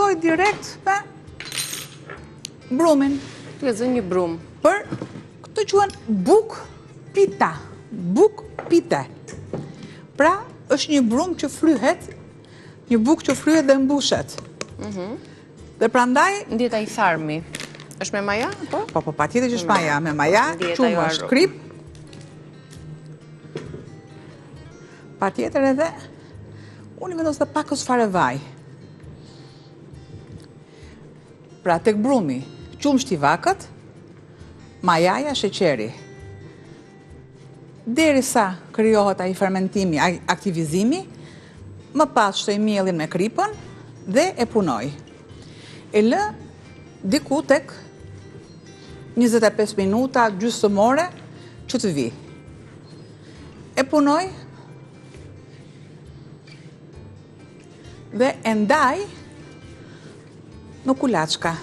Filloj direkt me brumin. Duke zënë një brumë. Për këtë quhen bukë pita, bukë pite. Pra, është një brumë që fryhet, një bukë që fryhet dhe mbushet. Mhm. Dhe prandaj... Ndihet ai tharmi. Është me maja, po? Po, po, patjetër që është maja, me maja, qumësht, kripë. Patjetër edhe, unë i vendos dhe pakëz fare vaj. Pra, tek brumi, qumështi i vakët, majaja, sheqeri. Derisa krijohet ai fermentimi, ai aktivizimi, më pas shtoj miellin me kripën dhe e punoj. E lë diku tek 25 minuta, gjysmë ore, që të vijë. E punoj dhe e ndaj në kulaçka.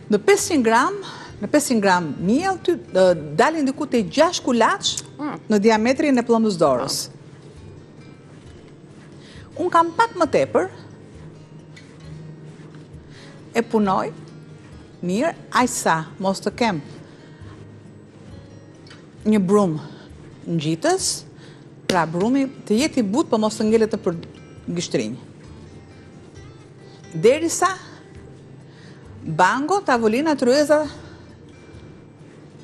Në 500 gram, në 500 gram miell, ty, dalin diku te 6 kulaç mm. në diametrin e pëllëmbës dorës. Unë kam pak më tepër, e punoj, mirë, aq sa mos të kem një brumë ngjitës, pra brumi të jetë i butë, po mos të ngelet nëpër gishtrinj. Derisa bango, tavolina, tryeza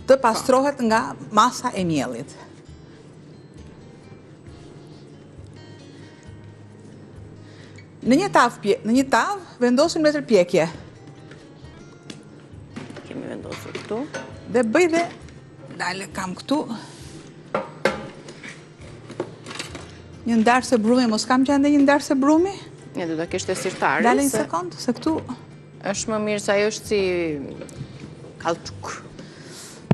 të pastrohet nga masa e miellit. Në një tavë, në një tavë vendosim letër pjekje. Kemi vendosur këtu. Dhe bëj dhe dale kam këtu. Një ndarëse brumi, mos kam që ende një ndarëse brumi? Një do të kishte sirtari. Dale një sekond, se këtu... është më mirë se ajo është si kauçuk.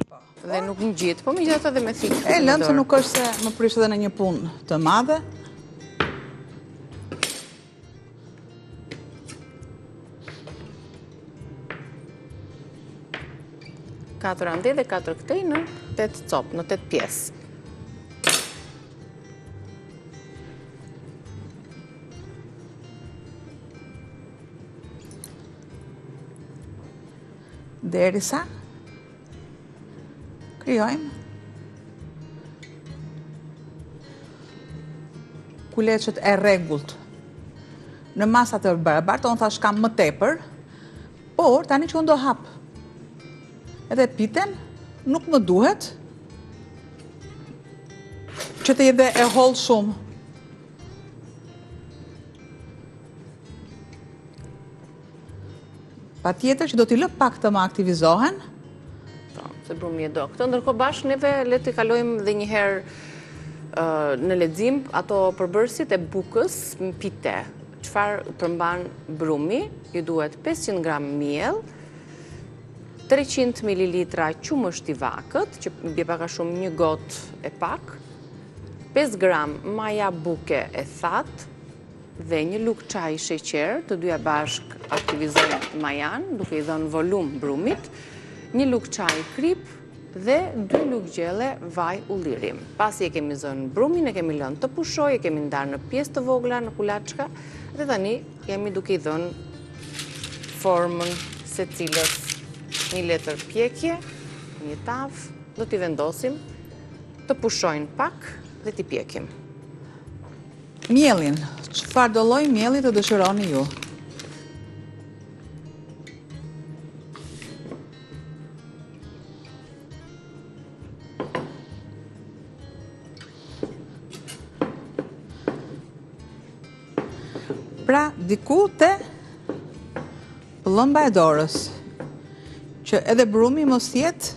Po. Dhe nuk ngjit, po megjithatë edhe me thikë. E lëmë se nuk është se më prish edhe në një punë të madhe. 4 andej dhe 4 këtej në 8 copë, në 8 pjesë. Derisa krijojmë kuleçët e rregullt në masa të barabarta, unë thashë kam më tepër, por tani që unë do hap edhe piten, nuk më duhet që të jetë e hollë shumë. Patjetër që do t'i lë pak të më aktivizohen. Po, se brumi e do. Këtë ndërkohë bashkë neve le të kalojmë dhe një herë në lexim ato përbërësit e bukës në pite. Çfarë përmban brumi? Ju duhet 500 gram miell, 300 ml qumësht i vakët, që bie pak a shumë një gotë e pak, 5 gram maja buke e thatë, dhe një lugë çaji sheqer, të dyja bashkë aktivizojnë majanë, duke i dhënë volum brumit, një lugë çaji kripë dhe dy lugë gjelle vaj ulliri. Pasi e kemi zënë brumin, e kemi lënë të pushojë, e kemi ndarë në pjesë të vogla, në kulaçka, dhe tani jemi duke i dhënë formën secilës një letër pjekje, një tavë, do t'i vendosim të pushojnë pak dhe t'i pjekim. Miellin, çfarëdo lloj mielli të dëshironi ju? Pra, diku te pëllëmba e dorës, që edhe brumi mos jetë,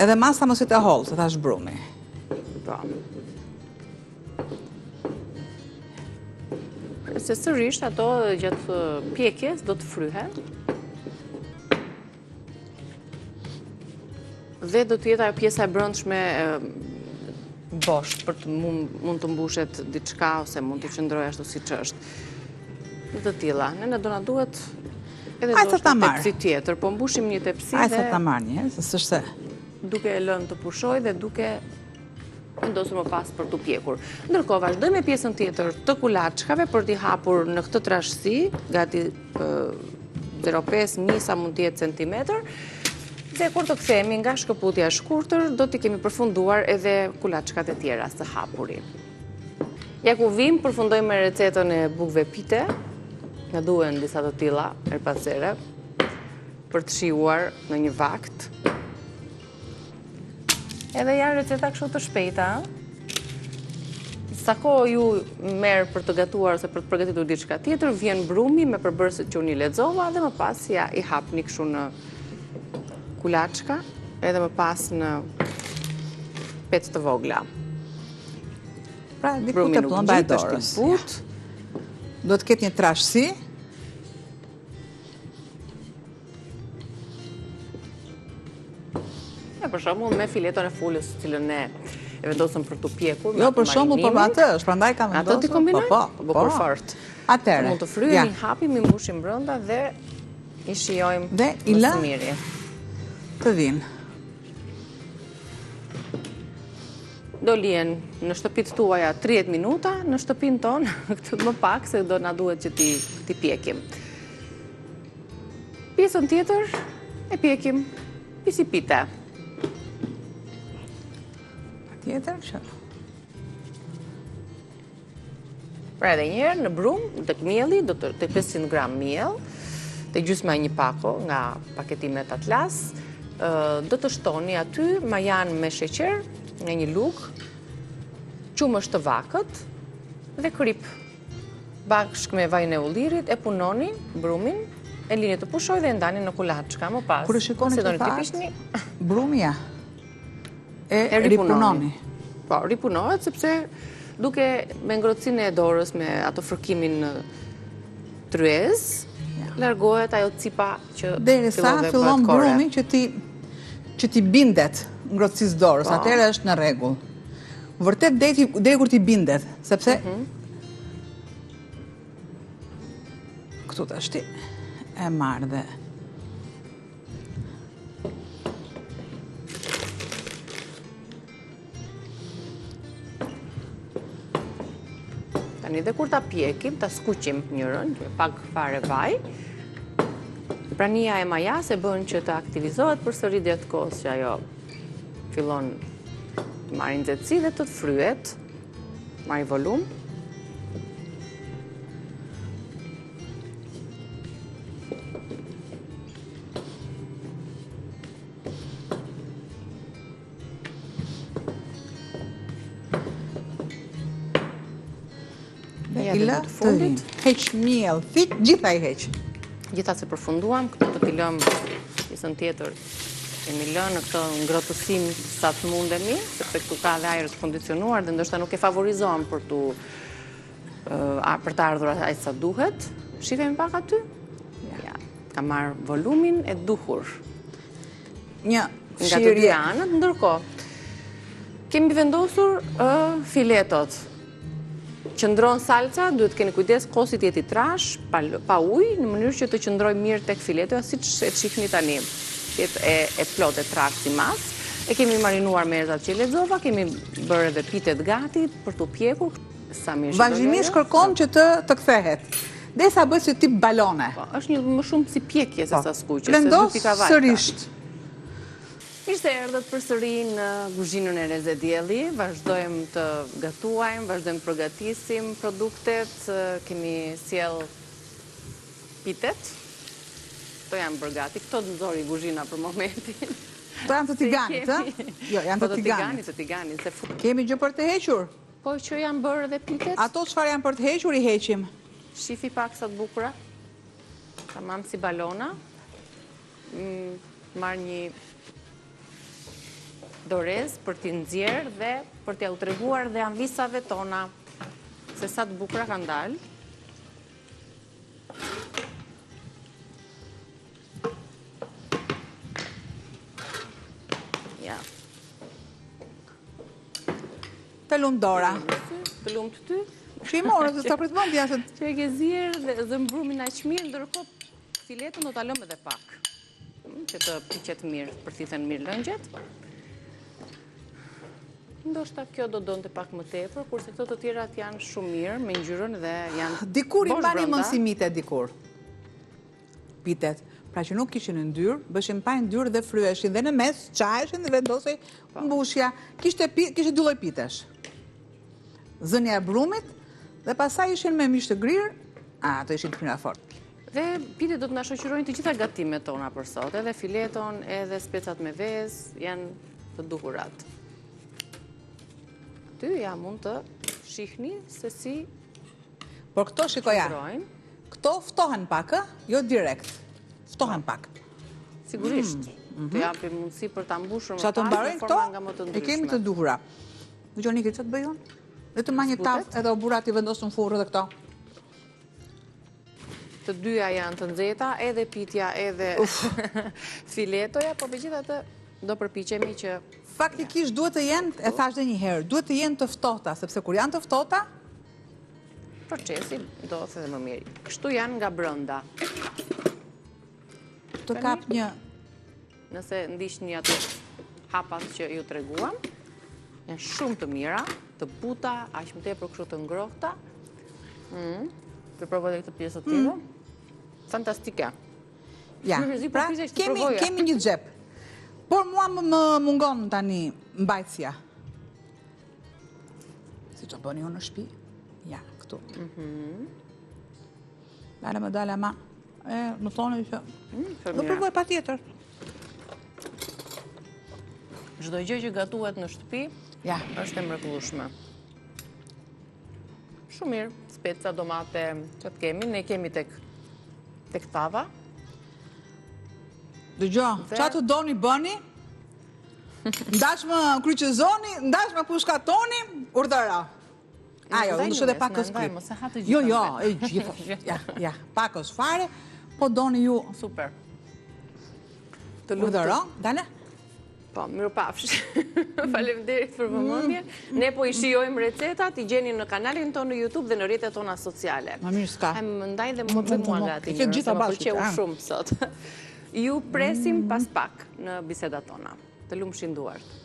edhe masa mos jetë e hollë, të thashë brumi. Po. Se sërish ato gjatë pjekjes do të fryhen. Dhe do të jetë ajo pjesa e brendshme bosh për të mund të mbushet diçka ose mund të qëndrojë ashtu siç është. Në të tilla, ne do na duhet edhe ndoshta tepsi tjetër, po mbushim një tepsi dhe... Hajde ta marr një, se s'është duke e lënë të pushojë dhe duke... Vendosur më pas për t'u pjekur. Ndërkohë, vazhdojmë me pjesën tjetër të kulaçkave për t'i hapur në këtë trashësi, gati 0,5, një sa mund të jetë centimetër, dhe kur të kthehemi nga shkëputja e shkurtër, do t'i kemi përfunduar edhe kulaçkat e tjera së hapuri. Ja ku vijmë, përfundojmë me recetën e bukëve pite, na duhen disa të tilla, herë pas here, për të shijuar në një vakt. Edhe janë receta kështu të shpejta, Sa kohë ju merr për të gatuar ose për të përgatitur diçka tjetër, vjen brumi me përbërësit që unë i lexova dhe më pas ja i hapni kështu në kulaçka, edhe më pas në petë të vogla. Pra, diku te pëllëmba e dorës. Do të ketë një trashësi. Ja, për shembull me fileton e pulës, të cilën ne e vendosëm për t'u pjekur. Jo, për shembull, po me atë është, prandaj kam vendosur. Atë t'i kombinoj? Po, po, po. Bukur fort. Atëherë. Mund të fryhen, i hapim, i mbushim brenda dhe i shijojmë dhe i lë miri. Të vinë. Do lihen në shtëpitë tuaja 30 minuta, në shtëpinë tonë, këtë më pak, se do na duhet që t'i pjekim. Pjesën tjetër e pjekim si pite. Tjetër që? Pra edhe njëherë në brumë, tek mielli, do të te 500 gram miell, te gjysma e një pako nga paketimet Atlas, do të shtoni aty majanë me sheqer nga një lugë, qumësht të vakët dhe kripë. Bashkë me vajin e ullirit e punoni brumin, e lini të pushojë dhe e ndani në kulaçka më pas. Kur e shikoni të thatë, brumi ja, e ripunoni. Po, ripunohet sepse duke me ngrohtësinë e dorës me ato fërkimin në tryezë, largohet ajo cipa që Derisa fillon brumi që t'i që t'i bindet ngrohtësisë dorës, po. atëherë është në rregull. Vërtet deri kur t'i bindet, sepse mhm. këtu tashti e marr dhe Tani dhe kur ta pjekim, ta skuqim njërën, me pak fare vaj, prania e majasë e bën që të aktivizohet përsëri gjatë kohës që ajo fillon të marrë nxehtësi dhe të fryhet, marrë volum. Dhe i lë të fundit. Heq miell, thik, gjitha i heq. Gjitha se përfunduam, këtu do t'i lëmë pjesën tjetër. Kemi lënë në këtë ngrohtësim sa të mundemi, sepse këtu ka dhe ajër të kondicionuar dhe ndoshta nuk e favorizon për të për të ardhur aq sa duhet. Shifemi pak aty? Ja. Ka marrë volumin e duhur. Një nga të dy anët, ndërkohë. Kemi vendosur filetot. Qëndron salca, duhet të keni kujdes, kosi të jetë i trashë, pa, pa ujë, në mënyrë që të qëndrojë mirë tek filetoja, siç e shihni tani. Të jetë e, e plotë e trashë si masë. E kemi marinuar me erëzat që lexova, kemi bërë edhe pitet gati për t'u pjekur. Sa mirë Vazhdimisht kërkon që të, të kthehet. Derisa bëhet si tip balone. Po, është një më shumë si pjekje se po. sa skuqje, se dy pika vajta. Sërisht. Mirë se erdhët përsëri në kuzhinën e Rreze Dielli. Vazhdojmë të gatuajmë, vazhdojmë të përgatisim produktet, kemi sjellë pitet. Këto janë bërë gati, këto të nxori kuzhina për momentin. Këto janë të tiganit, ë? Jo, janë po, të tiganit. Të tiganit, të tiganit. Kemi gjë për të hequr? Po që janë bërë edhe pitet? Ato çfarë janë për të hequr i heqim. Shifi pak sa të bukura. Tamam si balona. Mm, marr një dorezë për t'i nxjerrë dhe për t'jua treguar dhe amvisave tona se sa të bukura kanë dalë. Ja. Të lumtë dora. Të lumtë ty. Që i morë, të të prit mendja. Që e ke zier dhe zëmë brumin aq mirë, ndërkohë filetën do ta lëmë edhe pak. Mm, që të piqet mirë, përthithen mirë lëngjet. Ndoshta kjo do donte pak më tepër, kurse këto të tjerat janë shumë mirë me ngjyrën dhe janë Dikur i mbani mend si mite dikur. Pitet. Pra që nuk kishin yndyrë, bëheshin pa yndyrë dhe fryheshin dhe në mes çaheshin dhe vendosej po. mbushja. Kishte kishte dy lloj pitesh. Zënia e brumit dhe pastaj ishin me mish të grirë, a ato ishin të mira fort. Dhe pitet do të na shoqërojnë të gjitha gatimet tona për sot, edhe fileton, edhe specat me vezë, janë të duhurat. Aty ja mund të shihni se si Por këto shikoja. Këto ftohen pak, ë? Jo direkt. Ftohen pak. Sigurisht. Mm, mhm. Të japim mundësi për ta mbushur më pas me forma nga më të ndryshme. E kemi të duhura. Dëgjo Niki, ça të bëj unë? Le të marr një tavë edhe o burra t'i vendos në furrë dhe këto. Të dyja janë të nxehta, edhe pitja, edhe filetoja, po megjithatë do përpiqemi që... Faktikisht duhet të jenë, e thashë dhe një herë, duhet të jenë të ftohta, sepse kur janë të ftohta... Procesi ndodh edhe më mirë. Kështu janë nga brenda. Të kap një... Nëse ndiqni ato hapat që ju treguam, janë shumë të mira, të buta, aq më tepër kështu të ngrohta. Mm, të provoj edhe këtë pjesë të tjetër. Mm. Fantastike. Ja, pra, kemi, kemi një xhep. Por mua më, më mungon tani mbajtësja. Si të bëni ju në shtëpi? Ja, këtu. Mm -hmm. Dale më dale ma. E, më thoni që... Mm, Do provoj patjetër. Çdo gjë që gatuhet në shtëpi, ja. është e mrekullueshme. Shumë mirë, speca, domate, që të kemi, ne kemi tek, tek tava. Dëgjo, ça të doni bëni, n'dash më kryqëzoni, n'dash më pushkatoni, urdhëro. A, jo, unë edhe pakëz kripë. Jo, jo, e gjithë. Ja, ja, pakëz fare, po doni ju. Super. Të lutem. Urdhëro, dale? Po, mirupafshim. Faleminderit për vëmendjen. Mm. Ne po i shijojmë recetat, i gjeni në kanalin tonë në YouTube dhe në rrjetet tona sociale. Ma mirë s'ka. E më ndaj dhe më bëj mua gati. Të gjitha bashkë. Më pëlqeu shumë sot. Ju presim mm. pas pak në bisedat tona. Të lumshin duart.